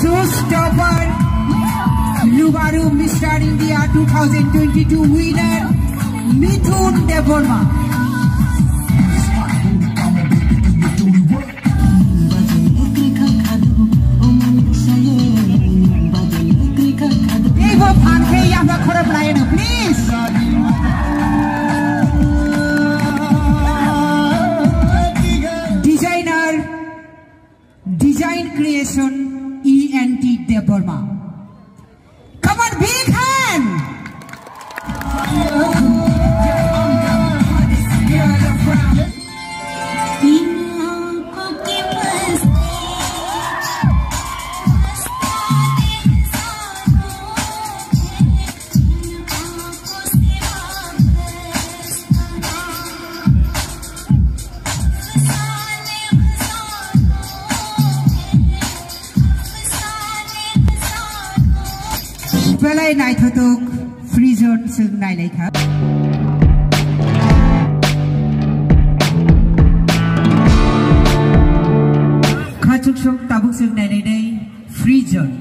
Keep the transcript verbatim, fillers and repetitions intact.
Showstopper, Lubaru Mister India two thousand twenty-two winner, Mithun Debbarma. Teibo phan khe yapha khorop lai no, please. Designer, Design Creation, E N T Debbarma. Come on, big hand! Belai naithothok Free Zone chwng nailaikha. Khachuksong tabuk chwng nailainai Free Zone.